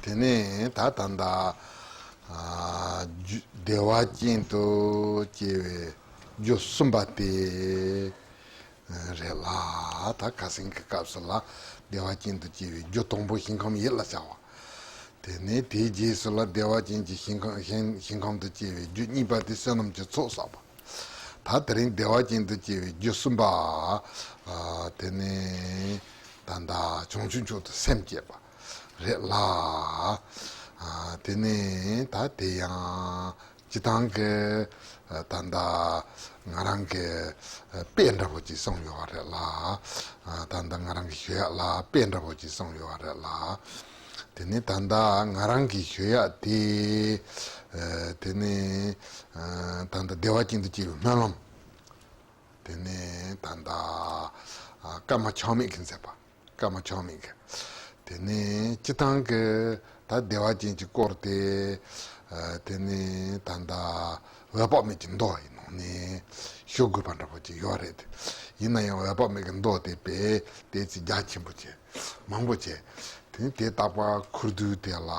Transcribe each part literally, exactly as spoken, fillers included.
དེ་ནས་ད་ད་ལྟ་ཨ་རྒྱུ་བདེ་བ་ཅན་དུ་སྐྱེ་བའི་རྒྱུ་གསུམ་པ་དེ་རེད་ལ། ད་ཁ་སང་གི་སྐབས་སུ་ལ་བདེ་བ་ཅན་དུ་སྐྱེ་བའི་རྒྱུ་དང་པོ་ཞིང་ཁམས་ཡིད་ལ་བྱ་བ། དེ་ནས་དེའི་རྗེས་སུ་ལ་བདེ་བ་ཅན་གྱི་ཞིང་ཁམས་ཞིང་ཞིང་ཁམས་དུ་སྐྱེ་བའི་རྒྱུ་གཉིས་པ་དེ་བསོད་ནམས་ཀྱི་ཚོགས་བསགས་པ། ད་དེ་རིང་བདེ་བ་ཅན་དུ་སྐྱེ་བའི་རྒྱུ་གསུམ་པ། ཨ་དེ་ནས་ད་ལྟ་བྱང་ཆུབ་མཆོག་ཏུ་སེམས་བསྐྱེད་པ་རེད་ལ། ཨ་དེ་ནས་ད་དེ་ཡང་སྤྱི་བཏང་གི་ད་ལྟ་ང་རང་གི་དཔེ་འདྲ་པོ་ཅིག་གསུངས་ཡོད་པ་རེད་ལ། ད་ལྟ་ང་རང་གི་ཞུ་ཡག་ལ་དཔེ་འདྲ་པོ་ཅིག་གསུངས་ཡོད་པ་རེད་ལ། དེ་ནས་ད་ལྟ་ང་རང་གི་ཞུ་ཡག་དེ་དེ་ནས་ད་ལྟ་བདེ་བ་ཅན་དུ་སྐྱེ་བའི་སྨོན་ལམ། དེ་ནས་ད་ལྟ་ཨ་བཀའ་མ་ཆག་མེད་ཀྱི་མཛད་པ། བཀའ་མ་ཆག་མེད་ཀྱི། དེ་ནས་སྤྱི་བཏང་གི་ད་བདེ་བ་ཅན་གྱི་སྐོར་དེ་ཨ་དེ་ནས་ད་ལྟ་འོད་དཔག་མེད་ཀྱི་མདོ་ཡི་ནང་ནས་ཞུ་དགོས་པ་འདྲ་པོ་ཅིག་ཡོད་རེད། ཡིན་ན་ཡང་འོད་དཔག་མེད་ཀྱི་མདོ་དེ་དཔེ་དེ་ཚིག་རྒྱ་ཆེན་པོ་བྱས། མང་པོ་བྱས། དེ་ནས་དེ་རྟག་པར་ཁུར་དུས་དེ་ལ་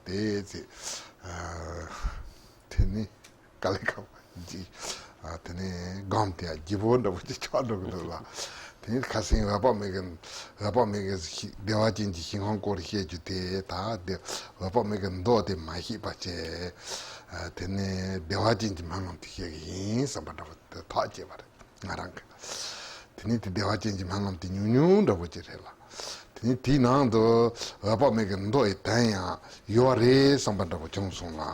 དེ་ཚིག་ཨ་དེ་ནི་དཀའ་ལས་ཁག་པོ་ཅིག་ཨ་དེ་ནས་སྒོམ་དེ་ཡང་སྐྱིད་པོ་འདྲ་པོ་ཅིག་ཆགས་འགྲོ་གི་འདུག་ལ། དེ་ནས་ཁ་སང་འོད་དཔག་མེད་ཀྱི་འོད་དཔག་མེད་ཀྱི་ཤི་བདེ་བ་ཅན་གྱི་ཞིང་ཁམས་སྐོར་བཤད་རྒྱུ་དེ་ད་དེ་འོད་དཔག་མེད་ཀྱི་མདོ་དེ་མ་ཤེས་པ་བྱས། ཨ་དེ་ནས་བདེ་བ་ཅན་གྱི་སྨོན་ལམ་དེ་བཤད་གི་ཡིན་བསམ་པ་འདྲ་པོ་དེ་ཐག་བཅད་པ་རེད། ང་རང་གི། དེ་ནས་དེ་བདེ་བ་ཅན་གྱི་སྨོན་ལམ་དེ་ཉུང་ཉུང་འདྲ་པོ་ཅིག་རེད་ལ། དེ་ནས་དེའི་ནང་དུ་འོད་དཔག་མེད་ཀྱི་མདོ་ཡི་དོན་ཡང་ཡོད་རེད་བསམ་པ་འདྲ་པོ་བྱུང་སོང་ལ།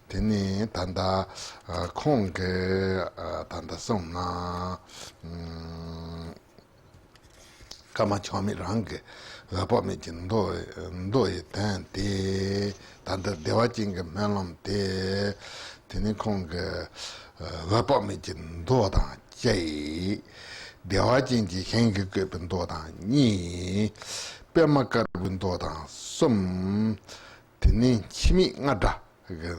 དེ་ནས་ད་ལྟ་ཨ་ཁོང་གི་ཨ་ད་ལྟ་གསུངས་ན་ཨ་བཀའ་མ་ཆག་མེད་རང་གི་འོད་དཔག་མེད་ཀྱི་མདོ་མདོ་ཡི་དོན་དེ། ད་ལྟ་བདེ་བ་ཅན་གྱི་སྨོན་ལམ་དེ། དེ་ནི་ཁོང་གི་འོད་དཔག་མེད་ཀྱི་མདོ་དང་གཅིག་བདེ་བ་ཅན་གྱི་ཞིང་གི་བཀོད་པའི་མདོ་དང་གཉིས། པདྨ་དཀར་པོའི་མདོ་དང་གསུམ། དེ་ནི་འཆི་མེད་རྔ་སྒྲ་གི་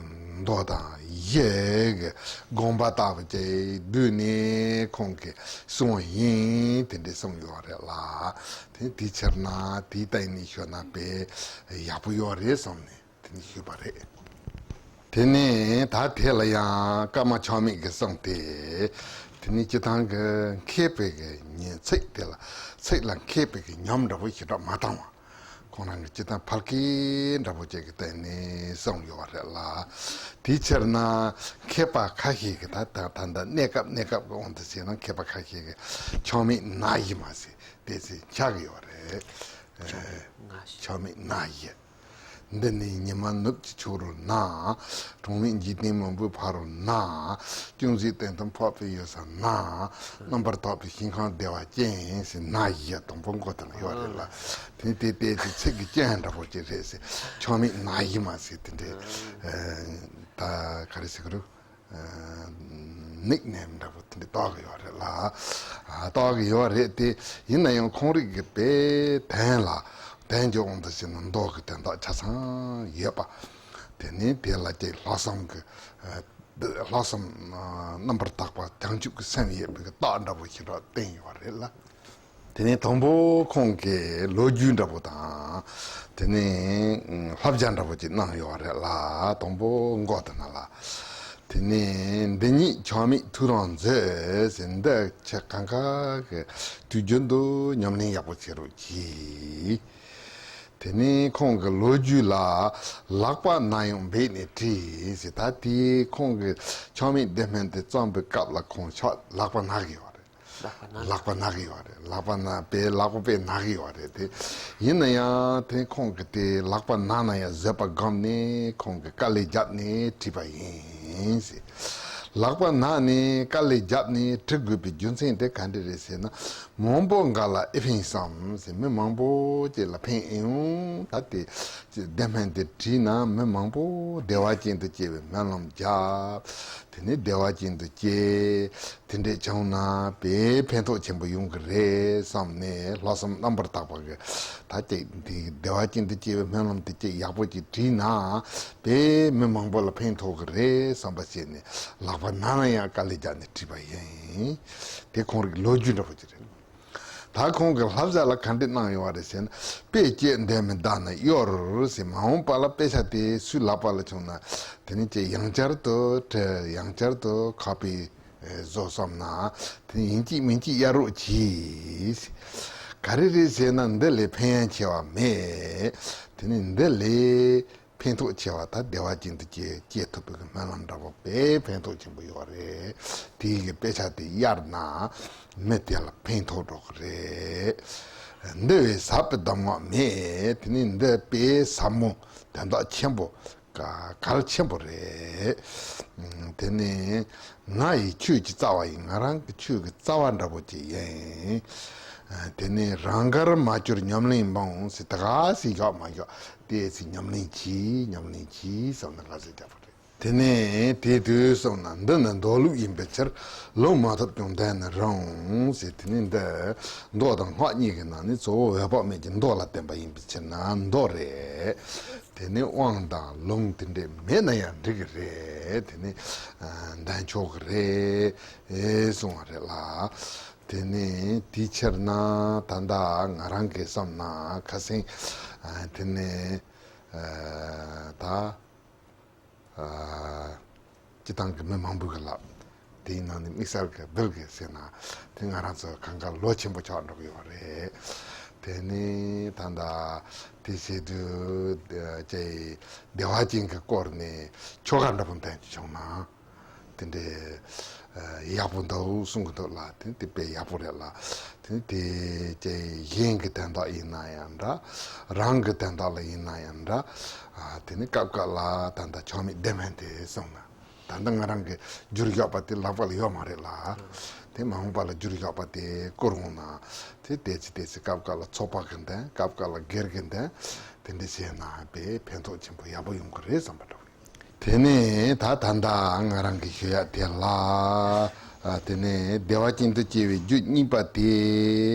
མདོ་དང་བཞི་གི་དགོངས་པ་ལྟ་བུ་ཅིག་བསྡུས་ནས་ཁོང་གིས་གསུངས་པ་ཡིན། དེ་འདྲས་གསུངས་ཡོད་རེད་ལ། དེ་དེའི་ཕྱིར་ན་དེའི་སྟེང་ནས་ཤོད་ན་དཔེ་ཡག་པོ་ཡོད་རེད་བསམ་ནས། དེ་ནི་ཞུས་པ་རེད། དེ་ནས་ད་དེ་ལ་ཡང་བཀའ་མ་ཆག་མེད་ཀྱི་གསུང་སྟེ། དེ་ནི་སྤྱི་བཏང་གི་མཁས་པའི་གི་ཉན་ཚིག་དེ་ལ་ཚིག་ལ་མཁས་པའི་གི་ཉམས་འདྲ་པོ་ཞེ་དྲག་མ་བཏང་བ། ཁོང་རང་གི་སྤྱི་བཏང་ཕལ་སྐད་འདྲ་པོ་ཅིག་གི་སྟེང་ནས་གསུངས་ཡོད་པ་རེད་ལ། དེའི་ཕྱིར་ན་མཁས་པ་ཁ་ཤས་ཀྱིས་ད་ད་ད་ལྟ་གནས་སྐབས་གནས་སྐབས་ཀྱི་དབང་དུ་བྱས་ན་མཁས་པ་ཁ་ཤས་ཀྱིས་ཆག་མེད་ན་བཞི་མ་ཟེར་དེ་ཚོ་ཆགས་ཀྱི་ཡོད་རེད། ཆགས་མེད་ན་བཞི། འདི་ནི་ཉི་མ་ནུབ་ཀྱི་ཕྱོགས་རུ་ན། གྲངས་མེད་འཇིག་རྟེན་མང་པོའི་ཕ་རོལ་ན། ཅུང་ཟད་སྟེང་དུ་འཕགས་པའི་ཡུལ་ས་ན། རྣམ་པར་དག་པའི་ཞིང་ཁམས་བདེ་བ་ཅན་ཟེར་ན་བཞི་དང་པོ་མགོ་དེ་ལ་ཡོད་རེད་ལ། དེ་དེ་དེ་ཚེ་ཚིག་གི་རྐྱེན་འདྲ་པོ་ཅིག་རེད་ཟེར། ཆག་མེད་ན་བཞི་མ་ཟེར་དེ་འདྲའི་ད་ག་རེ་ཟེར་གི་རུ། ནིག་ནེམ་འདྲ་པོ་དེ་འདྲ་བཏགས་ཀྱི་ཡོད་རེད་ལ། ཨ་བཏགས་ཀྱི་ཡོད་རེད་དེ། ཡིན་ན་ཡང་ཁོང་རིགས་ཀྱི་དཔེ་དོན་ལ་དོན་གྱི་དབང་དུ་བྱས་ན་མདོ་གི་དོན་དག་ཆ་ཚང་ཡོད་པ། དེ་ནས་དེ་ལ་ཀྱི་ལྷག་བསམ་གྱི་ལྷག་བསམ་རྣམ་པར་དག་པ་བྱང་ཆུབ་ཀྱི་སེམས་ཡོད་པའི་རྟགས་འདྲ་པོ་ཞིག་ར་བསྟན་ཡོད་རེད་ལ། དེ་ནས་དང་པོ་ཁོང་གིས་ལོ་རྒྱུས་འདྲ་པོ་དང་། དེ་ནས་བསླབ་བྱ་འདྲ་པོ་ཅིག་གནང་ཡོད་རེད་ལ། དང་པོ་མགོ་དེ་ན་ལ། དེ་ནས་འདི་ཉིད་ཆག་མེད་ཐུགས་རང་མཛོད་ཟེར། འདི་ཁྱེད་གང་ག་གི་དུས་རྒྱུན་དུ་ཉམས་ལེན་ཡག་པོ་བྱེད་རོགས་གྱིས། དེ་ནས་ཁོང་གི་ལོ་རྒྱུས་ལ་ལག་པ་ན་ཡང་འབད་ནས་བྲིས་ཟེར། ད་དེ་ཁོང་གིས་ཆག་མེད་བདེ་སྨོན་དེ་བརྩམས་པའི་སྐབས་ལ་ཁོང་ཆག་ལག་པ་ན་གི་ཡོད་རེད། ལག་པ་ན་ལག་པ་ན་གི་ཡོད་རེད། ལག་པ་ན་དཔེ་ལག་པ་དཔེ་ན་གི་ཡོད་རེད་དེ། ཡིན་ན་ཡང་དེ་ཁོང་གི་དེ་ལག་པ་ན་ན་ཡང་བཟོད་པ་བསྒོམས་ནས་ཁོང་གི་དཀའ་ལས་བརྒྱབ་ནས་བྲིས་པ་ཡིན་ཟེར། ལག་པ་ན་ནས་དཀའ་ལས་བརྒྱབ་ནས་བྲི་དགོས་པའི་རྒྱུ་མཚན་དེ་ག་འདྲ་རེད་ཟེར་ན། མང་པོ་འགའ་ལ་ཨེ་ཕན་བསམ་ཟེར། མི་མང་པོ་ཅིག་ལ་ཕན་ཨེ་ཡོང་ད་དེ། བདེ་སྨོན་དེ་བྲིས་ན་མི་མང་པོ་བདེ་བ་ཅན་དུ་སྐྱེ་བའི་སྨོན་ལམ་བརྒྱབ། དེ་ནས་བདེ་བ་ཅན་དུ་སྐྱེ། དེ་འདྲས་བྱུང་ན་དཔེ་ཕན་ཐོགས་ཆེན་པོ་ཡོང་གི་རེད་བསམ་ནས་ལྷག་བསམ་རྣམ་པར་དག་པ་གི་ད་ཅིག་འདི་བདེ་བ་ཅན་དུ་སྐྱེ་བའི་སྨོན་ལམ་དེ་ཅིག་ཡག་པོ་ཅིག་བྲིས་ན་དཔེ་མི་མང་པོ་ལ་ཕན་ཐོགས་གི་རེད་བསམ་པ་བྱས་ནས་ལག་པ་ན་ན་ཡང་དཀའ་ལས་བརྒྱབ་ནས་བྲིས་པ་ཡིན། དེ་ཁོང་རིགས་ལོ་རྒྱུས་འདྲ་པོ་ཅིག་རེད། ད་ཁོང་གིས་བསླབ་བྱ་ལ་ག་འདྲ་གནང་ཡོད་རེད་ཟེར་ན། དཔེ་བསྐྱོད་འདོད་མི་བདག་ནི་གཡོར་ཟེར། མ་འོངས་པ་ལ་དཔེ་ཆ་དེ་སུའི་ལག་པ་ལ་བྱུང་ན། དེ་ནི་ཅིག་ཡང་བསྐྱར་དུ་བྲི། ཡང་བསྐྱར་དུ་ཁ་དཔེ་བཟོ་བསམ་ན། དེ་ནི་ཡིན་གཅིག་མིན་གཅིག་གཡར་རོགས་གྱིས། ག་རེ་རེད་ཟེར་ན། འདི་ལས་ཕན་ཡང་ཆེ་བ་མེད། དེ་ནི་འདི་ལས་ཕན་ཐོགས་ཆེ་བ། ད་བདེ་བ་ཅན་དུ་སྐྱེ་སྐྱེ་ཐུབ་པའི་སྨོན་ལམ་འདྲ་པོ་དཔེ་ཕན་ཐོགས་ཆེན་པོ་ཡོད་རེད། དེའི་གི་དཔེ་ཆ་དེ་གཡར་ན་མི་དེ་ལ་ཕན་ཐོགས་འགྲོ་གི་རེད། འདི་བས་ཟབ་པའི་གདམས་ངག་མེད། དེ་ནི་འདི་དཔེ་ཟབ་མོ་དོན་དག་ཆེན་པོ་གལ་ཆེན་པོ་རེད། དེ་ནི་ང་ཡི་ཆོས་ཀྱི་རྩ་བ་ཡིན། ང་རང་གི་ཆོས་ཀྱི་རྩ་བ་འདྲ་པོ་ཅིག་ཡིན། དེ་ནི་རང་དགར་མ་གྱུར་ཉམས་ལེན་འབུངས་ཟེར། ད་ག་སེ་བཞག་མ་བཞག་དེ་སེ་ཉམས་ལེན་གྱིས་ཉམས་ལེན་གྱིས་བསམ་ན་ལ་ཟེར་རྒྱག་པ་རེད། དེ་ནས་དེ་དུས་བསམ་ན། འདི་ནི་མདོ་ལུགས་ཡིན་པའི་ཕྱིར། ལུང་མ་ཐོབ་ཀྱང་བདེན་ནི་རུང་ཟེར། དེ་ནི་འདི་མདོ་དང་སྔགས་གཉིས་ཀྱི་ནང་ནས་གཙོ་བོ་འོད་དཔག་མེད་ཀྱི་མདོ་ལ་བརྟེན་པ་ཡིན་པའི་ཕྱིར་ན་མདོ་རེད། དེ་ནི་དབང་དང་ལུང་དེ་འདྲས་མེད་ན་ཡང་འགྲིག་གི་རེད། དེ་ནི་འདོན་ཆོག་གི་རེད་གསུང་བ་རེད་ལ། དེ་ནི་དེའི་ཕྱིར་ན་ད་ལྟ་ང་རང་གིས་བསམ་ན་ཁ་སང་དེ་ནི་ད། སྤྱི་བཏང་གི་མི་མང་པོ་གི་ལག་དེའི་ནང་ནས་དམིགས་བསལ་གྱི་བིལ་གི་ཟེར་ན། དེ་ང་རང་ཚོ་གང་ག་ལོ་ཆེན་པོ་ཆགས་འགྲོ་གི་ཡོད་རེད། དེ་ནི་ད་ལྟ་དེ་བྱེད་དུས་ཀྱི་བདེ་བ་ཅན་གྱི་སྐོར་ནས་ཆོ་ག་འདྲ་པོ་འདོན་གྱི་བྱུང་ན། དེ་འདྲའི་ཡག་པོ་འདུག་གསུང་གི་འདུག་ལ། དེ་དེ་དཔེ་ཡག་པོ་རེད་ལ། དེ་དེ་ཅེ་གཞན་གྱི་དོན་དག་ཡིན་ན་ཡང་འདྲ། རང་གི་དོན་དག་ལ་ཡིན་ན་ཡང་འདྲ། དེ་ནི་སྐབས་སྐབས་ལ་ད་ལྟ་ཆོ་མེད་བདེ་མེད་དེ་གསུངས་ན། ད་ལྟ་ང་རང་གི་བསྒྱུར་བཞག་པ་དེ་ལག་པ་ལ་ཡོད་མ་རེད་ལ། དེ་མ་འོངས་པ་ལ་བསྒྱུར་བཞག་པ་དེ་བསྐུར་འོང་ན། དེ་ཏོག་ཙམ་ཏོག་ཙམ་སྐབས་སྐབས་ལ་ཚོགས་པ་གི་འདོན། སྐབས་སྐབས་ལ་སྒེར་གྱི་འདོན། དེ་འདྲ་བྱས་ན་དཔེ་ཕན་ཐོགས་ཆེན་པོ་ཡག་པོ་ཡོང་གི་རེད་བསམ་པ་འདྲ་བོ། དེ་ནས་ད་ད་ལྟ་ང་རང་གི་ཞུ་ཡག་དེ་ལ། དེ་ནས་བདེ་བ་ཅན་དུ་སྐྱེ་བའི་རྒྱུ་གཉིས་པ་དེ།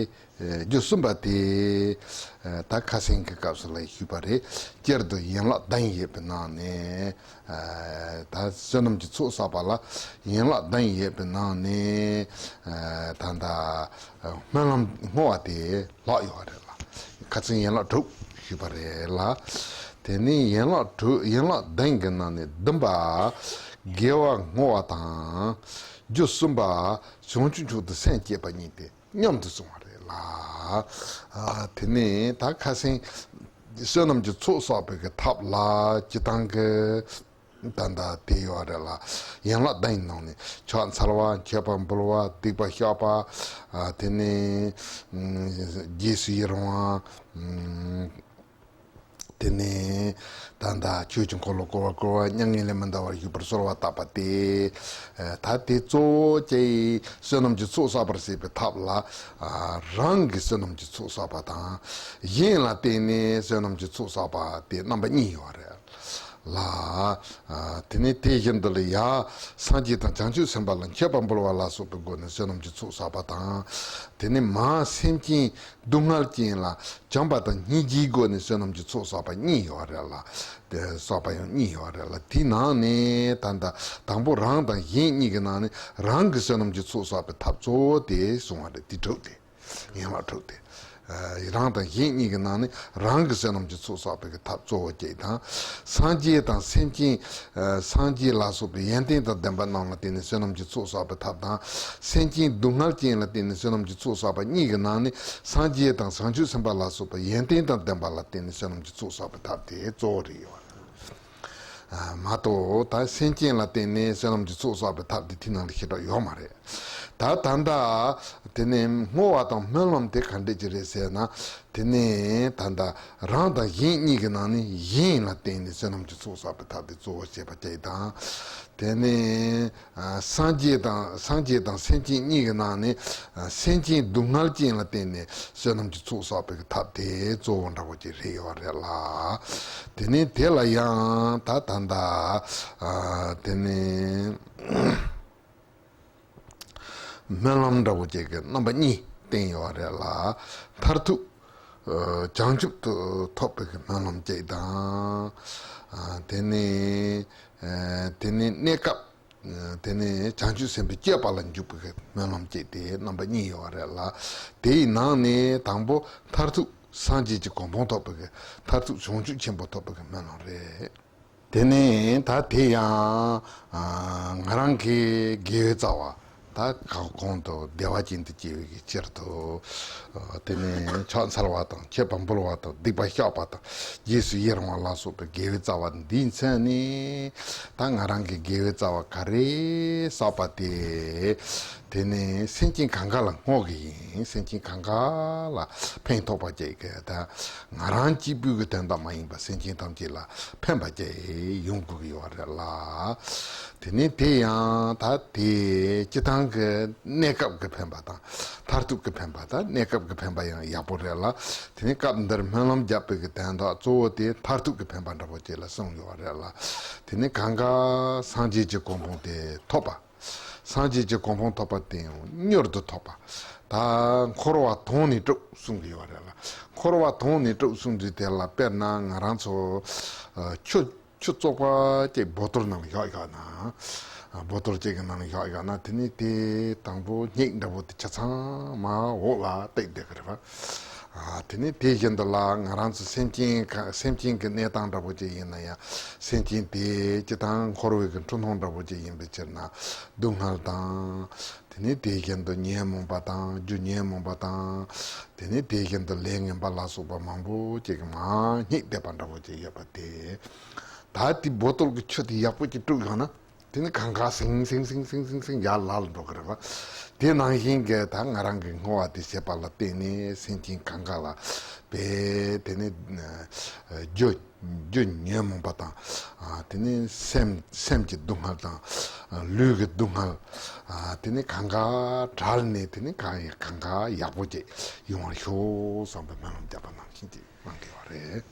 རྒྱུ་གསུམ་པ་དེ། ད་ཁ་སང་གི་སྐབས་སུ་ལ་ཞུས་པ་རེད། སྤྱིར་དུ་ཡན་ལག་བདུན་ཡོད་པའི་ནང་ནས། ད་བསོད་ནམས་ཀྱི་ཚོགས་བསགས་པ་ལ་ཡན་ལག་བདུན་ཡོད་པའི་ནང་ནས། ད་ལྟ་སྨོན་ལམ་བསྔོ་བ་དེ་ལྷག་ཡོད་རེད་ལ། ཁ་སང་ཡན་ལག་དྲུག་ཞུས་པ་རེད་ལ། དེ་ནས་ཡན་ལག་དྲུག་ཡན་ལག་བདུན་གྱི་ནང་ནས་བདུན་པ། དགེ་བ་བསྔོ་བ་དང་། རྒྱུ་གསུམ་པ། བྱང་ཆུབ་མཆོག་ཏུ་སེམས་བསྐྱེད་པ་གཉིས་དེ་མཉམ་དུ་གསུངས་པ་རེད་ལ། དེ་ནས་ད་ཁ་སང་བསོད་ནམས་ཀྱི་ཚོགས་བསགས་པའི་གི་ཐབས་ལ་སྤྱི་བཏང་གི་ད་ལྟ་དེ་ཡོད་རེད་ལ། ཡན་ལག་བདུན་ནང་ནས་ཕྱག་འཚལ་བ། མཆོད་པ་འབུལ་བ། སྡིག་པ་བཤགས་པ། དེ་ནས་རྗེས་སུ་ཡི་རང་བ། དེ་ནས་ད་ལྟ་ཆོས་ཀྱི་འཁོར་ལོ་བསྐོར་བ་བསྐོར་བ། མྱ་ངན་ལས་མི་འདའ་བར་བཞུགས་པར་གསོལ་བ་བཏབ་པ་དེ། ད་དེ་གཙོ་བོ་ཀྱི་བསོད་ནམས་ཀྱི་ཚོགས་བསགས་པར་བྱེད་པའི་ཐབས་ལ། རང་གི་བསོད་ནམས་ཀྱི་ཚོགས་བསགས་པ་དང་། གཞན་ལ་བརྟེན་ནས་བསོད་ནམས་ཀྱི་ཚོགས་བསགས་པ་དེ་རྣམ་པ་གཉིས་ཡོད་རེད། ལ། དེ་ནས་དེ་བཞིན་དུ་ལ་ཡ། སངས་རྒྱས་དང་བྱང་ཆུབ་སེམས་དཔའ་ལ་མཆོད་པ་འབུལ་བ་ལ་སོགས་པའི་སྒོ་ནས་བསོད་ནམས་ཀྱི་ཚོགས་བསགས་པ་དང་། དེ་ནས་མ་སེམས་ཅན་སྡུག་བསྔལ་ཅན་ལ་བྱམས་པ་དང་སྙིང་རྗེའི་སྒོ་ནས་བསོད་ནམས་ཀྱི་ཚོགས་བསགས་པ་གཉིས་ཡོད་རེད་ལ། དེ་བསགས་པ་ཡང་གཉིས་ཡོད་རེད་ལ། དེའི་ནང་ནས་ད་ལྟ་དང་པོ་རང་དང་གཞན་གཉིས་ཀྱི་ནང་ནས་རང་གི་བསོད་ནམས་ཀྱི་ཚོགས་བསགས་པའི་ཐབས་གཙོ་བོ་དེ་གསུངས་པ་རེད། དེ་དྲུག་དེ། ཡན་ལག་དྲུག་དེ། རང་དང་གཞན་གཉིས་ཀྱི་ནང་ནས་རང་གི་བསོད་ནམས་ཀྱི་ཚོགས་བསགས་པའི་གི་ཐབས་གཙོ་བོ་གཅིག་དང་། སངས་རྒྱས་དང་སེམས་ཅན། སངས་རྒྱས་ལ་སོགས་པའི་ཡོན་ཏན་དང་ལྡན་པ་རྣམས་ལ་བརྟེན་ནས་བསོད་ནམས་ཀྱི་ཚོགས་བསགས་པའི་ཐབས་དང་། སེམས་ཅན་སྡུག་བསྔལ་ཅན་ལ་བརྟེན་ནས་བསོད་ནམས་ཀྱི་ཚོགས་བསགས་པ་གཉིས་ཀྱི་ནང་ནས་སངས་རྒྱས་དང་བྱང་ཆུབ་སེམས་དཔའ་ལ་སོགས་པའི་ཡོན་ཏན་དང་ལྡན་པ་ལ་བརྟེན་ནས་བསོད་ནམས་ཀྱི་ཚོགས་བསགས་པའི་ཐབས་དེ་གཙོ་བོ་རེད་ཡོད། མ་གཏོགས་ད་སེམས་ཅན་ལ་བརྟེན་ནས་བསོད་ནམས་ཀྱི་ཚོགས་བསགས་པའི་ཐབས་དེ་དེ་ནང་ལ་ཞེ་དྲག་ཡོད་མ་རེད། ད་ད་ལྟ་དེ་ནས་བསྔོ་བ་དང་སྨོན་ལམ་དེ་ག་འདྲས་ཅིག་རེད་ཟེར་ན། དེ་ནས་ད་ལྟ་རང་དང་གཞན་གཉིས་ཀྱི་ནང་ནས་གཞན་ལ་བརྟེན་ནས་བསོད་ནམས་ཀྱི་ཚོགས་བསགས་པའི་ཐབས་དེ་གཙོ་བོ་བྱེད་པ་གཅིག་དང་། དེ་ནས་སངས་རྒྱས་དང་སངས་རྒྱས་དང་སེམས་ཅན་གཉིས་ཀྱི་ནང་ནས་སེམས་ཅན་སྡུག་བསྔལ་ཅན་ལ་བརྟེན་ནས་བསོད་ནམས་ཀྱི་ཚོགས་བསགས་པའི་ཐབས་དེ་གཙོ་བོ་འདྲ་བོ་ཅིག་རེད་ཡོད་རེད་ལ། དེ་ནས་དེ་ལ་ཡང་ད་ད་ལྟ་དེ་ནས་སྨོན་ལམ་འདྲ་བོ་ཅིག་གི་རྣམ་པ་གཉིས་བསྟན་ཡོད་རེད་ལ། མཐར་ཐུག་བྱང་ཆུབ་ཏུ་ཐོབ་པའི་སྨོན་ལམ་གཅིག་དང་། དེ་ནས་དེ་ནས་གནས་སྐབས་ དེ་ནས་བྱང་ཆུབ་སེམས་དཔའི་སྤྱོད་པ་ལ་འཇུག་པའི་སྨོན་ལམ་བཅས་ཏེ་རྣམ་པ་གཉིས་ཡོད་པ་རེད་ལ། དེའི་ནང་ནས་དང་པོ་མཐར་ཐུག་སངས་རྒྱས་ཀྱི་གོ་འཕང་ཐོབ་པའི་མཐར་ཐུག་བྱང་ཆུབ་ཆེན་པོ་ཐོབ་པའི་སྨོན་ལམ་རེད། དེ་ནས་ད་དེ་ཡང་ང་རང་གི་དགེ་བའི་རྩ་བ། ད་གང་གོང་དུ་བདེ་བ་ཅན་དུ་སྐྱེ་བའི་ཕྱིར་དུ། དེ་ནས་ཕྱག་འཚལ་བ་དང་མཆོད་པ་འབུལ་བ་དང་སྡིག་པ་བཤགས་པ་དང་རྗེས་སུ་ཡི་རང་བ་ལ་སོགས་པའི་དགེ་བའི་རྩ་བ་འདིའི་མཚན་ནས། ད་ང་རང་གི་དགེ་བའི་རྩ་བ་ག་རེ་བསགས་པ་དེ། དེ་ནས་སེམས་ཅན་གང་ག་ལ་བསྔོ་གི་ཡིན། སེམས་ཅན་གང་ག་ལ་ཕན་ཐོགས་པ་བྱེད་ཀྱི། ད་ང་རང་གཅིག་པུའི་གི་དོན་དག་མ་ཡིན་པ་སེམས་ཅན་ཐམས་ཅད་ལ་ཕན་པ་བཅས་ཡོང་དགོས་ཀྱི་ཡོད་རེད་ལ། དེ་ནས་དེ་ཡང་ད་དེ་སྤྱི་བཏང་གི་གནས་སྐབས་ཀྱི་ཕན་པ་དང་མཐར་ཐུག་གི་ཕན་པ། ད་གནས་སྐབས་ཀྱི་ཕན་པ་ཡང་ཡག་པོ་རེད་ལ། དེ་ནས་སྐབས་འདིར་སྨོན་ལམ་བརྒྱབ་པའི་གི་དོན་དག་གཙོ་བོ་དེ་མཐར་ཐུག་གི་ཕན་པ་འདྲ་པོ་ཅིག་ལ་གསུངས་ཡོད་རེད་ལ། དེ་ནས་གང་ག་སངས་རྒྱས་ཀྱི་གོ་འཕང་དེ་ཐོབ་པ། སངས་རྒྱས་ཀྱི་གོ་འཕང་ཐོབ་པ་དེ་ཡང་མྱུར་དུ་ཐོབ་པ། ད་འཁོར་བ་དོང་ནས་སྤྲུགས་གསུང་གི་ཡོད་རེད་ལ། འཁོར་བ་དོང་ནས་སྤྲུགས་གསུང་དུས་དེ་ལ་དཔེར་ན་ང་རང་ཚོ་ཨ་ཆུ་ཆུ་བཙོག་པ་ཅིག་བོ་ཏོལ་ནང་ལ་བཞག་བཞག་ན། ཨ་བོ་ཏོལ་ཅིག་གི་ནང་ལ་བཞག་བཞག་ན། དེ་ནས་དེ་དང་པོ་སྙིགས་འདྲ་པོ་དེ་ཆ་ཚང་མར་འོག་ལ་བཏེགས་བསྡད་ཀྱི་རེད་པ། ཨ་དེ་ནས་དེ་བཞིན་དུ་ལ་ང་རང་ཚོ་སེམས་ཅན་ག་སེམས་ཅན་གྱི་གནས་སྟངས་འདྲ་པོ་ཅིག་ཡིན་ན་ཡང་། སེམས་ཅན་དེ་སྤྱི་བཏང་འཁོར་བའི་གི་འཁྲུལ་སྣང་འདྲ་པོ་ཅིག་ཡིན་པའི་ཕྱིར་ན། སྡུག་བསྔལ་དང་། དེ་ནས་དེ་བཞིན་དུ་ཉོན་མོངས་པ་དང་རྒྱུ་ཉོན་མོངས་པ་དང་། དེ་ནས་དེ་བཞིན་དུ་ལས་ངན་པ་ལ་སོགས་པ་མང་པོ་ཅིག་གི་མར་སྙིགས་བསྡད་པ་འདྲ་པོ་ཅིག་ཡོད་པ་དེ། ད་དེ་བོ་ཏོལ་གྱི་ཆུ་དེ་ཡག་པོ་ཅིག་བཀྲུས་ཡོང་ན། དེ་ནི་གང་ག་སིང་སིང་སིང་སིང་སིང་སིང་ཡར་ལ་ལ་འགྲོ་གི་རེད་པ། དེ་ནང་བཞིན་གྱི་ད་ང་རང་གི་བསྔོ་བ་དེ་བྱེད་པ་ལ་བརྟེན་ནས་སེམས་ཅན་གང་ག་ལ་དཔེ་དེ་ནི་རྒྱུ་རྒྱུ་ཉོན་མོངས་པ་དང་། ཨ་དེ་ནི་སེམས་སེམས་ཀྱི་སྡུག་བསྔལ་དང་། ཨ་ལུས་ཀྱི་སྡུག་བསྔལ། ཨ་དེ་ནི་གང་ག་བྲལ་ནས་དེ་ནི་གང་ཡ་གང་ག་ཡག་པོ་ཅིག་ཡོང་བར་ཤོག་བསམ་པའི་སྨོན་ལམ་བརྒྱབ་པ་ནང་བཞིན་ཅིག་གནང་གི་ཡོད་རེད།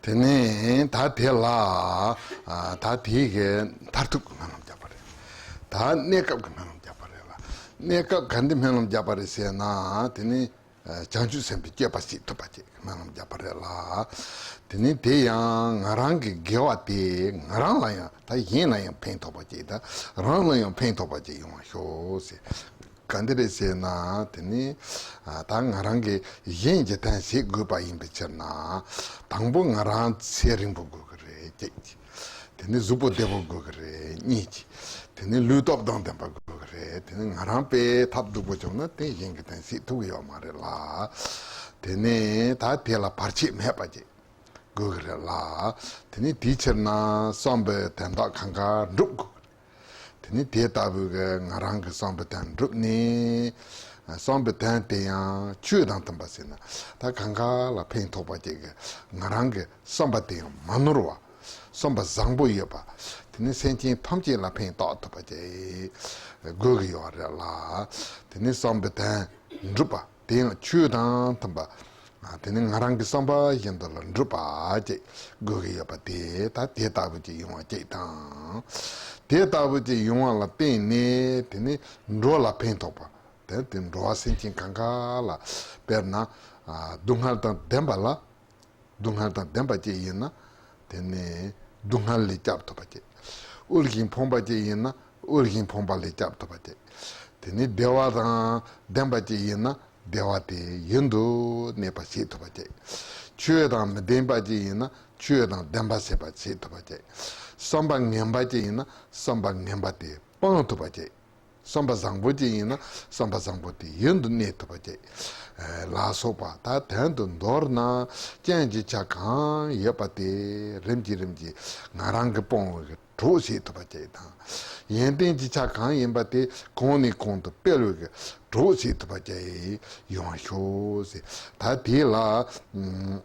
དེ་ནས་ད་དེ་ལ་ཨ་ད་དེའི་གི་མཐར་ཐུག་གི་སྨོན་ལམ་བརྒྱབ་པ་རེད། ད་གནས་སྐབས་ཀྱི་སྨོན་ལམ་བརྒྱབ་པ་རེད་ལ། གནས་སྐབས་ག་འདི་སྨོན་ལམ་བརྒྱབ་པ་རེད་ཟེར་ན། དེ་ནི་ཨ་བྱང་ཆུབ་སེམས་དཔའི་སྤྱོད་པ་སྐྱེ་ཐུབ་པ་ཅིག་གི་སྨོན་ལམ་བརྒྱབ་པ་རེད་ལ། དེ་ནི་དེ་ཡང་ང་རང་གི་དགེ་བ་དེ་ང་རང་ལ་ཡང་ད་གཞན་ལ་ཡང་ཕན་ཐོགས་པ་ཅིག་ད་རང་ལ་ཡང་ཕན་ཐོགས་པ་ཅིག་ཡོང་བ་ཤོག་ཟེར། ག་འདི་རེད་ཟེར་ན། དེ་ནི་ཨ་ད་ང་རང་གིས་གཞན་གྱི་དོན་བྱེད་དགོས་པ་ཡིན་པའི་ཕྱིར་ན། དང་པོ་ང་རང་ཚེ་རིང་པོ་དགོས་ཀྱི་རེད་གཅིག་དེ་ནི་གཟུགས་པོ་བདེ་པོ་དགོས་ཀྱི་རེད་གཉིས། དེ་ནི་ལུས་སྟོབས་དང་ལྡན་པ་དགོས་ཀྱི་རེད། དེ་ནི་ང་རང་དཔེ་ཐབས་སྡུག་པོ་བྱུང་ན་དེ་གཞན་གྱི་དོན་བྱེད་ཐུབ་ཀྱི་ཡོད་མ་རེད་ལ། དེ་ནི་ད་དེ་ལ་བར་ཆད་མེད་པ་ཅིག་དགོས་ཀྱི་རེད་ལ། དེ་ནི་དེའི་ཕྱིར་ན་བསམ་པའི་དོན་དག་གང་ག་འགྲུབ་དགོས་ཀྱི་རེད། དེ་ནི་དེ་ལྟ་བུའི་གི་ང་རང་གི་བསམ་པའི་དོན་འགྲུབ་ནས། བསམ་པའི་དོན་དེ་ཡང་ཆོས་དང་མཐུན་པ་ཟེར་ན། ད་གང་ག་ལ་ཕན་ཐོགས་པ་ཅིག་གི་ང་རང་གི་བསམ་པ་དེ་ཡང་མ་ནོར་བ། བསམ་པ་བཟང་པོ་ཡོད་པ། དེ་ནི་སེམས་ཅན་ཐམས་ཅད་ལ་ཕན་ཐོགས་ཐུབ་པ་ཅིག་དགོས་ཀྱི་ཡོད་རེད་ལ། དེ་ནི་བསམ་པའི་དོན་འགྲུབ་པ། དེ་ཡང་ཆོས་དང་མཐུན་པ། ཨ་དེ་ནི་ང་རང་གི་བསམ་པ་བཞིན་དུ་ལ་འགྲུབ་པ་ཅིག་དགོས་ཀྱི་ཡོད་པ་དེ་ད་དེ་ལྟ་བུ་ཅིག་ཡོང་བ་ཅིག་དང་། དེ་ལྟ་བུ་ཅིག་ཡོང་བ་ལ་བརྟེན་ནས་དེ་ནི་འགྲོ་བ་ལ་ཕན་ཐོགས་པ། དེ་དེ་འགྲོ་བ་སེམས་ཅན་གང་ག་ལ། དཔེར་ན་ཨ་སྡུག་བསྔལ་དང་ལྡན་པ་ལ། སྡུག་བསྔལ་དང་ལྡན་པ་ཅིག་ཡིན་ན། དེ་ནི་སྡུག་བསྔལ་ལས་སྐྱབས་ཐུབ་པ་ཅིག་དབུལ་ཞིང་ཕོངས་པ་ཅིག་ཡིན་ན་དབུལ་ཞིང་ཕོངས་པ་ལས་སྐྱབས་ཐུབ་པ་ཅིག་དེ་ནི་བདེ་བ་དང་ལྡན་པ་ཅིག་ཡིན་ན་བདེ་བ་དེ་ཡུན་དུ་གནས་པ་བྱེད་ཐུབ་པ་ཅིག་ཆོས་དང་མི་ལྡན་པ་ཅིག་ཡིན་ན་ཆོས་དང་ལྡན་པ་བྱེད་པ་བྱེད་ཐུབ་པ་ཅིག་བསམ་པ་ངན་པ་ཅིག་ཡིན་ན་བསམ་པ་ངན་པ་དེ་སྤང་ཐུབ་པ་ཅིག་བསམ་པ་བཟང་པོ་ཅིག་ཡིན་ན་བསམ་པ་བཟང་པོ་དེ་ཡུན་དུ་གནས་ཐུབ་པ་ཅིག་ལ་སོགས་པ། ད་དོན་དུ་མདོར་ན་རྐྱེན་གྱི་ཆ་གང་ཡོད་པ་དེ་རིམ་གྱིས་རིམ་གྱིས་ང་རང་གིས་སྤོང་བའི་གི་གྲོགས་བྱེད་ཐུབ་པ་ཅིག་དང་། ཡོན་ཏན་གྱི་ཆ་གང་ཡིན་པ་དེ་གོང་ནས་གོང་དུ་སྤེལ་བའི་གི་གྲོགས་བྱེད་ཐུབ་པ་ཅིག་ཡོང་ཤོག་ཟེར། ད་དེ་ལ་ཨ།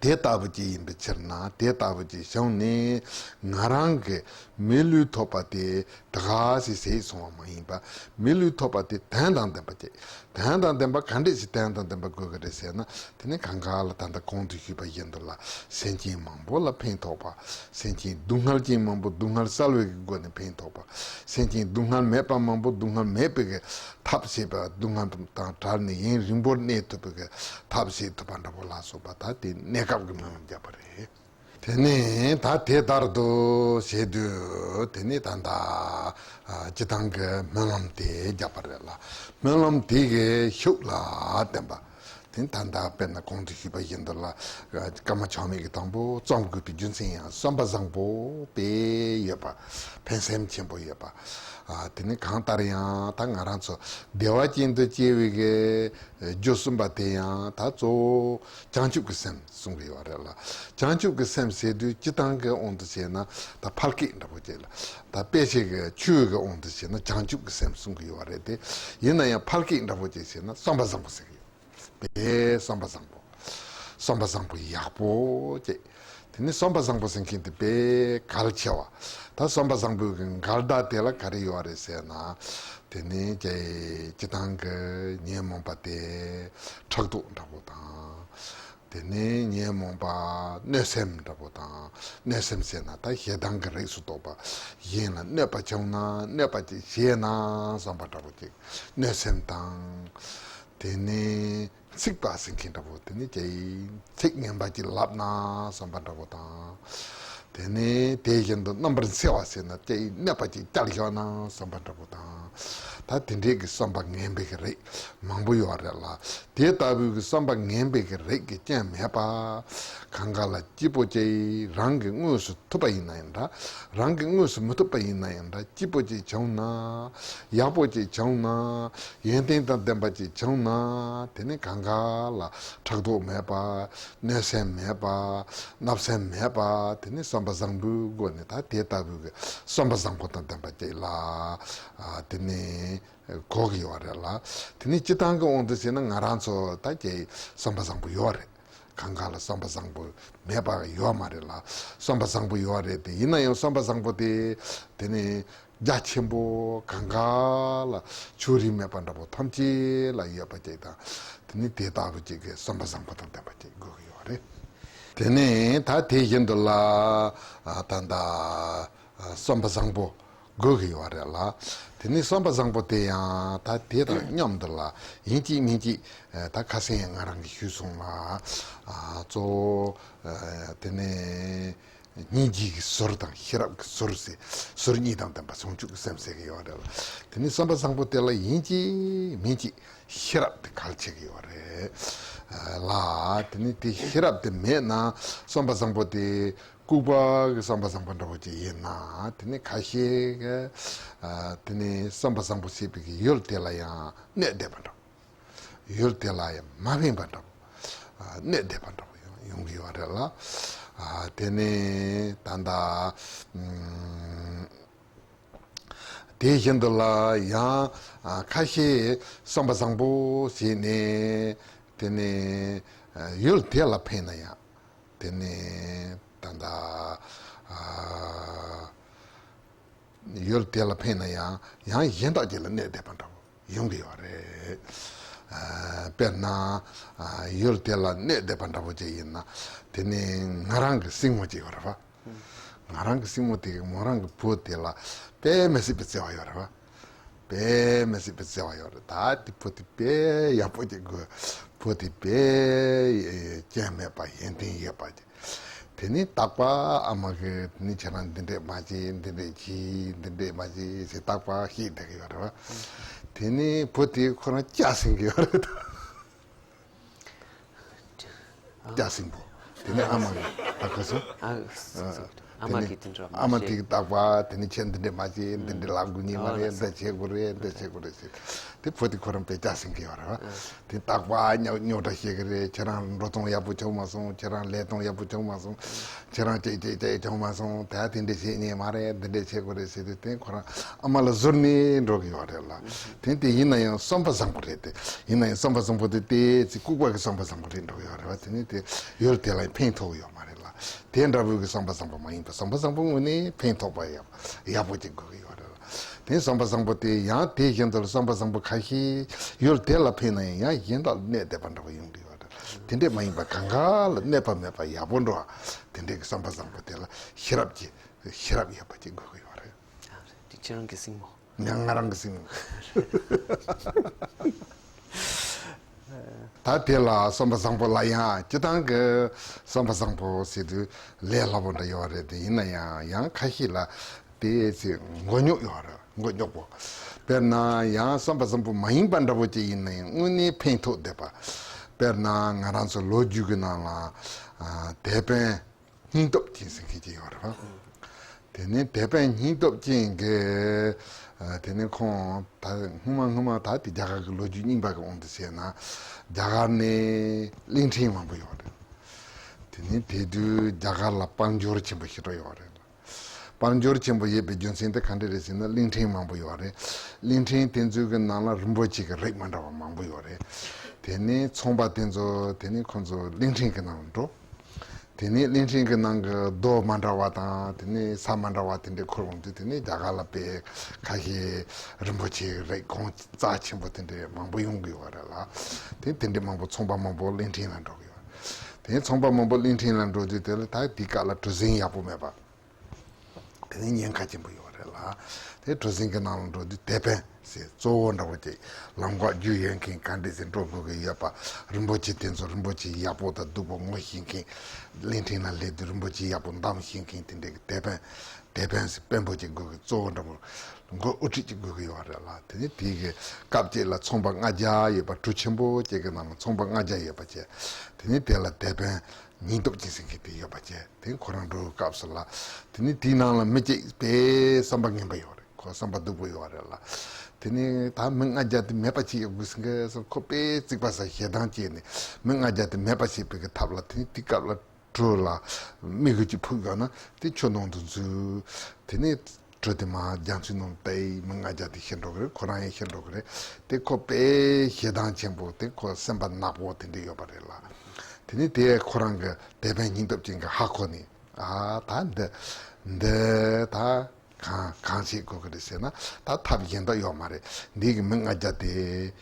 དེ་ལྟ་བུ་ཅིག་ཡིན་པའི་ཕྱིར་ན། དེ་ལྟ་བུ་ཅིག་བྱུང་ནས་ང་རང་གི་མི་ལུས་ཐོབ་པ་དེ་ད་ག་ཟེ་ཟད་སོང་བ་མ་ཡིན་པ། མི་ལུས་ཐོབ་པ་དེ་དོན་དང་ལྡན་པ་ཅིག་དོན་དང་ལྡན་པ་ག་འདྲས་ཞིག་དོན་དང་ལྡན་པ་དགོས་ཀྱི་རེད་ཟེར་ན། དེ་ནི་གང་ག་ལ་ད་ལྟ་གོང་དུ་ཞུས་པ་བཞིན་དུ་ལ་སེམས་ཅན་མང་པོ་ལ་ཕན་ཐོགས་པ། སེམས་ཅན་སྡུག་བསྔལ་ཅན་མང་པོ་སྡུག་བསྔལ་བསལ་བའི་སྒོ་ནས་ཕན་ཐོགས་པ། སེམས་ཅན་སྡུག་བསྔལ་མེད་པ་མང་པོ་སྡུག་བསྔལ་མེད་པའི་གི་ཐབས་བྱེད་པ། སྡུག་བསྔལ་དང་བྲལ་ནས་ཡུན་རིང་པོར་གནས་ཐུབ་པའི་གི་ཐབས་བྱེད་ཐུབ་པ་འདྲ་པོ་ལ་སོགས་པ། ད་དེ་གནས་སྐབས་ཀྱི་སྨོན་ལམ་བརྒྱབ་པ་རེད། དེ་ནས་ད་དེ་ལྟར་དུ་བྱས་དུས་དེ་ནས་ད་ལྟ་ཨ་སྤྱིར་བཏང་གི་སྨོན་ལམ་དེ་བརྒྱབ་པ་རེད་ལ། སྨོན་ལམ་དེ་གི་ཤུགས་ལ་བརྟེན་པ། དེ་ད་ལྟ་དཔེར་ན་གོང་དུ་ཞུས་པ་བཞིན་དུ་ལ། ཨ་ཀརྨ་ཆགས་མེད་ཀྱི་དང་པོ་རྩོམ་དགོས་པའི་རྒྱུ་མཚན་ཡང་བསམ་པ་བཟང་པོ་དཔེ་ཡོད་པ། ཕན་སེམས་ཆེན་པོ་ཡོད་པ། ཨ་དེ་ནི་གང་ལྟར་ཡང་ད་ང་རང་ཚོ་བདེ་བ་ཅན་དུ་སྐྱེ་བའི་གི་རྒྱུ་གསུམ་པ་དེ་ཡང་ད་གཙོ་བོ་བྱང་ཆུབ་ཀྱི་སེམས་གསུང་གི་ཡོད་རེད་ལ། བྱང་ཆུབ་ཀྱི་སེམས་ཟེར་དུས་སྤྱིར་བཏང་གི་དབང་དུ་བྱས་ན་ད་ཕལ་སྐད་འདྲ་པོ་ཅིག་ལ། ད་དཔེ་ཆའི་གི་ཆོས་ཀྱི་དབང་དུ་བྱས་ན་བྱང་ཆུབ་ཀྱི་སེམས་གསུང་གི་ཡོད་རེད་དེ། ཡིན་ན་ཡང་ཕལ་སྐད་འདྲ་པོ་ཅིག་བྱས་ན་བསམ་པ་བཟང་པོ་ཟེར་གི་ཡོད། དཔེ་བསམ་པ་བཟང་པོ། བསམ་པ་བཟང་པོ་ཡག་པོ་ཅིག་དེ་ནི་བསམ་པ་བཟང་པོ་ཟེར་མཁན་དེ་དཔེ་གལ་ཆེ་བ། ད་བསམ་པ་བཟང་པོའི་གི་འགལ་ཟླ་དེ་ལ་ག་རེ་ཡོད་རེད་ཟེར་ན། དེ་ནི་ཀྱེ་སྤྱིར་བཏང་གི་ཉོན་མོངས་པ་དེ་ཕྲག་དོག་འདྲ་པོ་དང་། དེ་ནི་ཉོན་མོངས་པ་གནོད་སེམས་འདྲ་པོ་དང་། གནོད་སེམས་ཟེར་ན་ད་ཞེ་སྡང་གི་རིགས་སུ་གཏོགས་པ། གཞན་ལ་གནོད་པ་བྱུང་ན་གནོད་པ་ཅིག་བྱས་ན་བསམ་པ་འདྲ་པོ་ཅིག་གནོད་སེམས་དང་། དེ་ནས་ཚིག་པ་ཟེར་མཁན་འདྲ་པོ། དེ་ནས་ཀྱེ་ཚིག་ངན་པ་ཅིག་ལབ་ན་བསམ་པ་འདྲ་པོ་དང་། དེ་ནས་དེ་བཞིན་དུ་རྣམ་པར་འཚེ་བ་ཟེར་ན་ཀྱེ་གནོད་པ་ཅིག་བསྐྱལ་བཞག་ན་བསམ་པ་འདྲ་པོ་དང་། ད་དེ་འདྲས་ཀྱི་བསམ་པ་ངན་པའི་གི་རིགས་མང་པོ་ཡོད་རེད་ལ། དེ་ལྟ་བུའི་གི་བསམ་པ་ངན་པའི་གི་རིགས་ཀྱི་རྐྱེན་མེད་པ། གང་ག་ལ་སྐྱིད་པོ་ཅིག་རང་གིས་དངོས་སུ་ཐུབ་པ་ཡིན་ན་ཡང་འདྲ། རང་གིས་དངོས་སུ་མི་ཐུབ་པ་ཡིན་ན་ཡང་འདྲ། སྐྱིད་པོ་ཅིག་བྱུང་ན། ཡག་པོ་ཅིག་བྱུང་ན། ཡོན་ཏན་དང་ལྡན་པ་ཅིག་བྱུང་ན། དེ་ནི་གང་ག་ལ་ཕྲག་དོག་མེད་པ། གནོད་སེམས་མེད་པ། བརྣབ་སེམས་མེད་པ། དེ་ནི་བསམ་པ་བཟང་པོའི་སྒོ་ནས་ད་དེ་ལྟ་བུའི་གི་བསམ་པ་བཟང་པོ་དང་ལྡན་པ་ཅིག་ལ། ཨ་དེ་ནི་གོ་གི་ཡོད་རེད་ལ། དེ་ནི་སྤྱིར་བཏང་གི་དབང་དུ་བྱས་ན་ང་རང་ཚོ་ད་ཀྱེ་བསམ་པ་བཟང་པོ་ཡོད་རེད། གང་ག་ལ་བསམ་པ་བཟང་པོ་མེད་པ་ཡོད་མ་རེད་ལ། བསམ་པ་བཟང་པོ་ཡོད་རེད་དེ། ཡིན་ན་ཡང་བསམ་པ་བཟང་པོ་དེ་དེ་ནི་རྒྱ་ཆེན་པོ་གང་ག་ལ་ཕྱོགས་རིས་མེད་པ་འདྲ་པོ་ཐམས་ཅད་ལ་ཡོད་པ་ཅིག་དང་། དེ་ནི་དེ་ལྟ་བུ་ཅིག་གི་བསམ་པ་བཟང་པོ་དང་ལྡན་པ་ཅིག་དགོས་ཀྱི་ཡོད་རེད། དེ་ནི་ད་དེ་བཞིན་དུ་ལ་ད་ལྟ་བསམ་པ་བཟང་པོ་དགོས་ཀྱི་ཡོད་རེད་ལ། དེ་ནི་བསམ་པ་བཟང་པོ་དེ་ཡང་ད་དེ་དང་མཉམ་དུ་ལ་ཡིན་གཅིག་མིན་གཅིག་ད་ཁ་སང་ང་རང་གིས་ཞུས་སོང་ལ། གཙོ་བོ་དེ་ནི་སྙིང་རྗེ་གི་ཟུར་དང་ཤེས་རབ་ཀྱི་ཟུར་ཟེར། ཟུར་གཉིས་དང་ལྡན་པ་བྱང་ཆུབ་ཀྱི་སེམས་ཟེར་གྱི་ཡོད་རེད་ལ། དེ་ནི་བསམ་པ་བཟང་པོ་དེ་ལ་ཡིན་གཅིག་མིན་གཅིག་ཤེས་རབ་དེ་གལ་ཆེ་གི་ཡོད་རེད་ལ། དེ་ནི་དེ་ཤེས་རབ་དེ་མེད་ན་བསམ་པ་བཟང་པོ་དེ་ལྐུགས་པ་གི་བསམ་པ་བཟང་པོ་འདྲ་པོ་ཅིག་ཡིན་ན། དེ་ནི་ཁ་ཤས་ཀྱིས་དེ་ནི་བསམ་པ་བཟང་པོ་ཞེས་པའི་གི་ཡུལ་དེ་ལ་ཡང་གནོད་བསྡད་པ་འདྲ་པོ། ཡུལ་དེ་ལ་ཡང་མ་ཕན་པ་འདྲ་པོ། གནོད་བསྡད་པ་འདྲ་པོ་ཡང་ཡོང་གི་ཡོད་རེད་ལ། དེ་ནི་ད་ལྟ་དེ་བཞིན་དུ་ལ་ཡང་ཁ་ཤས་བསམ་པ་བཟང་པོ་བྱས་ནས་དེ་ནས་ཡུལ་དེ་ལ་ཕན་ན་ཡང་དེ་ནས་ད་ལྟ་ཡུལ་དེ་ལ་ཕན་ན་ཡང་ཡང་གཞན་དག་ཅིག་ལ་གནོད་བསྡད་པ་འདྲ་པོ་ཡོང་གི་ཡོད་རེད། དཔེར་ན་ཡུལ་དེ་ལ་གནོད་བསྡད་པ་འདྲ་པོ་ཅིག་ཡིན་ན་དེ་ནས་ང་རང་གི་སྲིང་མོ་ཅིག་ཡོད་རེད་པ། ང་རང་གི་སྲིང་མོ་དེ་གིས་མོ་རང་གི་བུ་དེ་ལ་དཔེ་མི་སྲིད་པའི་བརྩེ་བ་ཡོད་རེད་པ། དཔེ་མི་སྲིད་པའི་བརྩེ་བ་ཡོད་རེད། ད་དེ་བུ་དེ་དཔེ་ཡག་པོ་ཅིག་དགོས། བུ་དེ་དཔེ་སྐྱོན་མེད་པ་ཡོན་ཏན་ཡོད་པ་ཅིག་དེ་ནི་རྟག་པར་ཨ་མ་གིས་དེ་ནི་ཁྱེད་རང་འདི་འདྲས་མ་བྱེད། འདི་འདྲས་གྱིས། འདི་འདྲས་མ་བྱེད་ཟེར་རྟག་པར་བཤད་བསྡད་ཀྱི་ཡོད་རེད་པ། དེ་ནི་བུ་དེ་ཁོ་རང་སྐྱག་ཟིན་གྱི་ཡོད་རེད་ད། སྐྱག་ཟིན་པོ། དེ་ནས་ཨ་མ་གིས་ད་ག་སོང་། ཨ་ཨ་མ་གིས་དེ་འདྲ་མ་ཨ་མ་བྱེད། དེ་གིས་རྟག་པར་དེ་ནས་ཁྱེད་འདི་འདྲས་མ་བྱེད། འདི་འདྲས་ལབ་དགོས་ནི་མ་རེད། འདི་བྱེད་དགོས་རེད། འདི་བྱེད་དགོས་རེད་ཟེར། དེ་བུ་དེ་ཁོ་རང་དཔེ་སྐྱག་ཟིན་གྱི་ཡོད་རེད་པ། དེ་རྟག་པར་རྙོག་རྙོག་དྲ་བཤད་ཀྱི་རེད། ཁྱེད་རང་འགྲོ་སྟངས་ཡག་པོ་བྱུང་མ་སོང་། ཁྱེད་རང་ལས་སྟངས་ཡག་པོ་བྱུང་མ་སོང་། ཁྱེད་རང་ཅིག་ཅིག་ཅིག་བྱུང་མ་སོང་། ད་དེ་འདྲས་བྱེད་ཉན་མ་རེད། འདི་འདྲས་བྱེད་དགོས་རེད་ཟེར་དུས་དེ་ཁོ་རང་ཨ་མ་ལ་ཟུར་ནས་འགྲོ་གི་ཡོད་རེད་ལ། དེ་དེ་ཡིན་ན་ཡང་བསམ་པ་བཟང་པོ་རེད་དེ། ཡིན་ན་ཡང་བསམ་པ་བཟང་པོ་དེ་དེ་ཚེ་ལྐུགས་པ་གི་བསམ་པ་བཟང་པོ་རེད་འགྲོ་གི་ཡོད་རེད་པ། དེ་ནི་དེ་ཡུལ་དེ་ལ་ཕན་ཐོགས་ཡོད་མ་རེད་ལ། དེ་འདྲ་བོའི་གི་བསམ་པ་བཟང་པོ་མ་ཡིན་པ། བསམ་པ་བཟང་པོ་དངོས་གནས་ཕན་ཐོགས་པ་ཡག་ཡག་པོ་ཅིག་དགོས་ཀྱི་ཡོད་རེད་ལ། དེ་བསམ་པ་བཟང་པོ་དེ་ཡང་དེ་བཞིན་དུ་བསམ་པ་བཟང་པོ་ཁ་ཤས་ཡུལ་དེ་ལ་ཕན་ན་ཡང་ཡང་གཞན་དག་ལ་གནོད་བསྡད་པ་འདྲ་བོ་ཡོང་གི་ཡོད་རེད། དེ་འདྲས་མ་ཡིན་པ་གང་ག་ལ་གནོད་པ་མེད་པ་ཡག་པོ་འགྲོ་བ། དེ་འདྲས་ཀྱི་བསམ་པ་བཟང་པོ་དེ་ལ་ཤེས་རབ་ཀྱི་ཤེས་རབ་ཡོད་པ་ཅིག་དགོས་ཀྱི་ཡོད་རེད། ཨ་རེད། དེ་ཁྱེད་རང་གི་སྲིང་མོ། ང་ང་རང་གི་སྲིང་མོ། ད་དེ་ལ་བསམ་པ་བཟང་པོ་ལ་ཡང་སྤྱི་བཏང་གི་བསམ་པ་བཟང་པོ་ཟེར་དུས་ལས་སླ་པོ་འདྲ་ཡོད་རེད། དེ་ཡིན་ན་ཡང་ཡང་ཁ་ཤས་ལ་དེ་ཚེ་མགོ་རྙོག་ཡོད་རེད། མགོ་རྙོག་པོ། དཔེར་ན་ཡང་བསམ་པ་བཟང་པོ་མ་ཡིན་པ་འདྲ་པོ་ཅིག་ཡིན་ན་ཡང་དངོས་གནས་ཕན་ཐོགས་བསྡད་པ། དཔེར་ན་ང་རང་ཚོ་ལོ་རྒྱུས་ཀྱི་ནང་ལ་ཨ་དེད་དཔོན་སྙིང་སྟོབས་ཅན་ཟེར་མཁན་ཅིག་ཡོད་རེད་པ། དེ་ནས་དེད་དཔོན་སྙིང་སྟོབས་ཅན་གྱི་ཨ་དེ་ནས་ཁོང་ད་སྔོན་མ་སྔོན་མ་ད་དེ་རྒྱ་གར་གྱི་ལོ་རྒྱུས་རྙིང་པ་གི་དབང་དུ་བྱས་ན་རྒྱ་གར་ནས་གླིང་ཕྲན་མང་པོ་ཡོད་རེད། དེ་ནས་དེ་དུས་རྒྱ་གར་ལ་དཔལ་འབྱོར་ཆེན་པོ་ཞེ་དྲག་ཡོད་རེད། དཔལ་འབྱོར་ཆེན་པོ་ཡོད་པའི་རྒྱུ་མཚན་དེ་ག་འདྲ་རེད་ཟེར་ན་གླིང་ཕྲན་མང་པོ་ཡོད་རེད། གླིང་ཕྲན་དེ་ཚོའི་གི་ནང་ལ་རིན་པོ་ཆེ་གི་རིགས་མ་འདྲ་བ་མང་པོ་ཡོད་རེད། དེ་ནས་ཚོང་པ་དེ་ཚོ་དེ་ནས་ཁོ་ཚོ་གླིང་ཕྲན་གི་ནང་ལ་འགྲོ། དེ་ནས་གླིང་ཕྲན་གི་ནང་གི་རྡོ་མ་འདྲ་བ་དང་དེ་ནས་ས་མ་འདྲ་བ་དེ་འདྲས་འཁུར་འོང་དུས་དེ་ནས་རྒྱ་གར་ལ་དཔེ་ཁ་ཤས་རིན་པོ་ཆེ་གི་རིགས་གོང་རྩ་ཆེན་པོ་དེ་འདྲས་མང་པོ་ཡོང་གི་ཡོད་རེད་ལ། དེ་དེ་འདྲས་མང་པོ་ཚོང་པ་མང་པོ་གླིང་ཕྲན་ལ་འགྲོ་གི་ཡོད་རེད། དེ་ནས་ཚོང་པ་མང་པོ་གླིང་ཕྲན་ལ་འགྲོ་དུས་དེ་ལ་ད་དེའི་སྐབས་ལ་གྲུ་གཟིངས་ཡག་པོ་མེད་པ། དེ་ནས་ཉེན་ཁ་ཆེན་པོ་ཡོད་རེད་ལ། དེ་གྲུ་གཟིངས་ཀྱི་ནང་ལ་འགྲོ་དུས་དེད་དཔོན་ཟེར་གཙོ་བོ་འདྲ་བོ་ཅིག་ལམ་ཁ་རྒྱུས་ཡོད་མཁན་ག་འདྲས་ཟེར་འགྲོ་དགོས་ཀྱི་ཡོད་པ། རིན་པོ་ཆེ་དེ་ཚོ་རིན་པོ་ཆེ་ཡག་པོ་དང་སྡུག་པོ་ངོ་ཤེས་མཁན། གླིང་ཕྲན་ལ་སླེབས་དུས་རིན་པོ་ཆེ་ཡག་པོ་འདམ་ཤེས་མཁན་དེ་འདྲས་ཀྱི་དེད་དཔོན། དེད་དཔོན་ཟེར་དཔོན་པོ་ཅིག་དགོས་ཀྱི་གཙོ་བོ་འདྲ་བོ། མགོ་དབུ་ཁྲིད་ཅིག་དགོས་ཀྱི་ཡོད་རེད་ལ། དེ་ནས་དེ་གི་སྐབས་ཅིག་ལ་ཚོང་པ་ལྔ་བརྒྱ་ཡོད་པ་གྲུ་ཆེན་པོ་ཅིག་གི་ནང་ལ་ཚོང་པ་ལྔ་བརྒྱ་ཡོད་པ་བྱས། དེ་ནས་དེ་ལ་དེད་དཔོན་སྙིང་སྟོབས་ཅན་ཟེར་མཁན་དེ་ཡོད་པ་བྱས། དེ་ཁོ་རང་འགྲོ་བའི་སྐབས་སུ་ལ། དེ་ནས་དེའི་ནང་ལ་མི་གཅིག་དཔེ་བསམ་པ་ངན་པ་ཡོད་རེད། ཁོ་བསམ་པ་སྡུག་པོ་ཡོད་རེད་ལ། དེ་ནས་ད་མི་ལྔ་བརྒྱ་དེ་མེད་པ་བྱེད་ཡོད་དགོས་ཟེར་མཁན་སོགས་ཁོ་དཔེ་རྩིག་པ་ཟ་ཞེ་སྡང་སྐྱེས་ནས་མི་ལྔ་བརྒྱ་དེ་མེད་པ་བྱེད་པའི་གི་ཐབས་ལ། དེ་ནས་དེའི་སྐབས་ལ་གྲུ་ལ་མིག་དབུས་ཅིག་ཕུག་ཡོད་ན་དེ་ཆུ་ནང་དུ་འཛུལ། དེ་ནས་གྲུ་དེ་མར་རྒྱ་མཚོའི་ནང་བཏེག། མི་ལྔ་བརྒྱ་དེ་ཤི་འགྲོ་གི་རེད། ཁོ་རང་ཡང་ཤི་འགྲོ་གི་རེད། དེ་ཁོ་དཔེ་ཞེ་སྡང་ཆེན་པོ་དེ་ཁོ་སེམས་པ་ནག་པོ་དེ་འདྲ་ཡོད་པ་རེད་ལ། དེ་ནས་དེ་ཁོ་རང་གི་དེད་དཔོན་སྙིང་སྟོབས་ཅན་གྱིས་ཧ་གོ་ནས། ཨ་ད་འདི་འདི་ད་གང་གང་བྱེད་དགོས་ཀྱི་རེད་ཟེར་ན་ད་ཐབས་གཞན་དག་ཡོད་མ་རེད། འདི་གི་མི་ལྔ་བརྒྱ་དེ་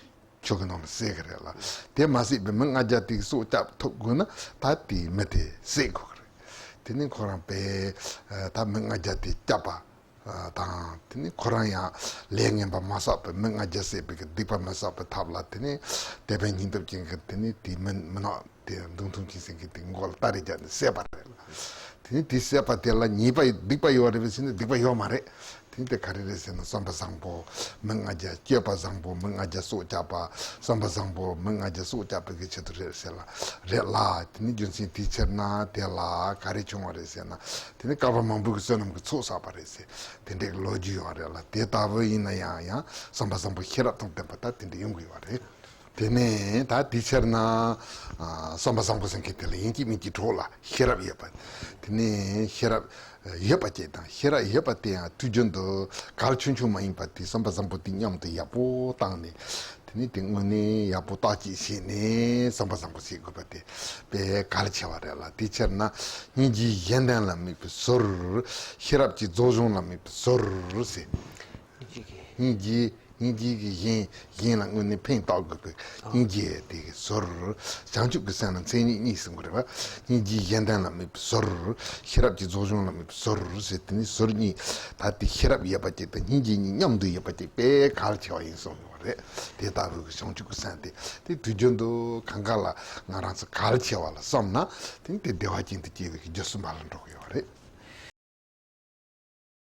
ཆུ་གི་ནང་ལ་བསྲེག་གི་རེད་ལ། དེ་མ་བསྲེགས་པའི་མི་ལྔ་བརྒྱ་དེ་གི་སྲོག་སྐྱབས་ཐུབ་དགོས་ན་ད་དེའི་མི་དེ་བསད་དགོས་ཀྱི་རེད། དེ་ནས་ཁོ་རང་དཔེ་ད་མི་ལྔ་བརྒྱ་དེ་བསྐྱབས་པ་དང་། དེ་ནས་ཁོ་རང་ཡང་ལས་ངན་པ་མ་བསགས་པའི་མི་ལྔ་བརྒྱ་བསད་པའི་གི་སྡིག་པ་མ་བསགས་པའི་ཐབས་ལ། དེ་ནས་དེད་དཔོན་སྙིང་སྟོབས་ཅན་གྱིས་དེ་ནས་དེའི་མི་མི་ནག་དེ་མདུང་ཐུང་ཅན་ཟེར་མཁན་དེ་མགོ་ལ་སྟ་རེ་བརྒྱབ་ནས་བསད་པ་རེད་ལ། དེ་ནས་དེ་བསད་པ་དེ་ལ་ཉེས་པ་སྡིག་པ་ཡོད་རེད་པས་ཟེར་ན་སྡིག་པ་ཡོད་མ་རེད། དེ་ནས་དེ་ག་རེ་རེད་ཟེར་ན་བསམ་པ་བཟང་པོ་མི་ལྔ་བརྒྱ། སྤྱོད་པ་བཟང་པོ་མི་ལྔ་བརྒྱ་སྲོག་སྐྱབས་པ། བསམ་པ་བཟང་པོ་མི་ལྔ་བརྒྱ་སྲོག་སྐྱབས་པའི་གི་ཆེད་དུ་རེད་ཟེར་ལ། རེད་ལ། དེ་ནས་རྒྱུ་མཚན་དེའི་ཕྱིར་ན་དེ་ལ་ག་རེ་བྱུང་བ་རེད་ཟེར་ན། དེ་ནས་བསྐལ་པ་མང་པོའི་གི་བསོད་ནམས་ཀྱི་ཚོགས་བསགས་པ་རེད་ཟེར། དེ་འདྲའི་ལོ་རྒྱུས་ཡོད་རེད་ལ། དེ་ལྟ་བུ་ཡིན་ན་ཡང་ཡང་བསམ་པ་བཟང་པོ་ཤེས་རབ་དང་ལྡན་པ་ད་དེ་འདྲ་ཡོང་གི་ཡོད་རེད། དེ་ནས་ད་དེའི་ཕྱིར་ན་ཨ་བསམ་པ་བཟང་པོ་ཟེར་མཁན་དེ་ལ་ཡིན་གཅིག་མིན་གཅིག་གྲོགས་ལ་ཤེས་རབ་ཡོད་པ། དེ་ནས་ཤེས་རབ་ཡོད་པ་ཅིག་དང་། ཤེས་རབ་ཡོད་པ་དེ་ཡང་དུས་རྒྱུན་དུ་གལ་ཆུང་ཆུང་མ་ཡིན་པ་དེ་བསམ་པ་བཟང་པོ་དེ་མཉམ་དུ་ཡག་པོ་བཏང་ནས། དེ་ནས་དེ་དངོས་གནས་ཡག་པོ་བརྟག་དཔྱད་བྱས་ནས་བསམ་པ་བཟང་པོ་བྱེད་དགོས་པ་དེ་དཔེ་གལ་ཆེ་བ་རེད་ལ། དེའི་ཕྱིར་ན་སྙིང་རྗེའི་གཞན་དོན་ལ་དམིགས་པའི་ཟུར། ཤེས་རབ་ཀྱི་རྫོགས་བྱང་ལ་དམིགས་པའི་ཟུར་ཟེར། སྙིང་རྗེ། སྙིང་རྗེ་གི་གཞན། གཞན་ལ་དངོས་གནས་ཕན་བཏགས་དགོས་པའི་སྙིང་རྗེ་དེ་གི་ཟུར། བྱང་ཆུབ་ཀྱི་སེམས་ལ་མཚན་ཉིད་གཉིས་ཟེར་དགོས་རེད་པ། སྙིང་རྗེའི་གཞན་དོན་ལ་དམིགས་པའི་ཟུར། ཤེས་རབ་ཀྱི་རྫོགས་བྱང་ལ་དམིགས་པའི་ཟུར་ཟེར། དེ་ནི་ཟུར་གཉིས། ད་དེ་ཤེས་རབ་ཡོད་པ་ཅིག་དང་སྙིང་རྗེ་གཉིས་མཉམ་དུ་ཡོད་པ་ཅིག་དཔེ་གལ་ཆེ་བ་ཡིན་གསུངས་ཡོད་པ་རེད། དེ་ལྟ་བུའི་བྱང་ཆུབ་ཀྱི་སེམས་དེ་དེ་དུས་རྒྱུན་དུ་གང་ག་ལ་ང་རང་ཚོ་གལ་ཆེ་བ་ལ་བསམ་ན། དེ་ནི་དེ་བདེ་བ་ཅན་དུ་སྐྱེ་བའི་རྒྱུ་གསུམ་པ་ལ་འགྲོ་གི་ཡོད་པ་རེད།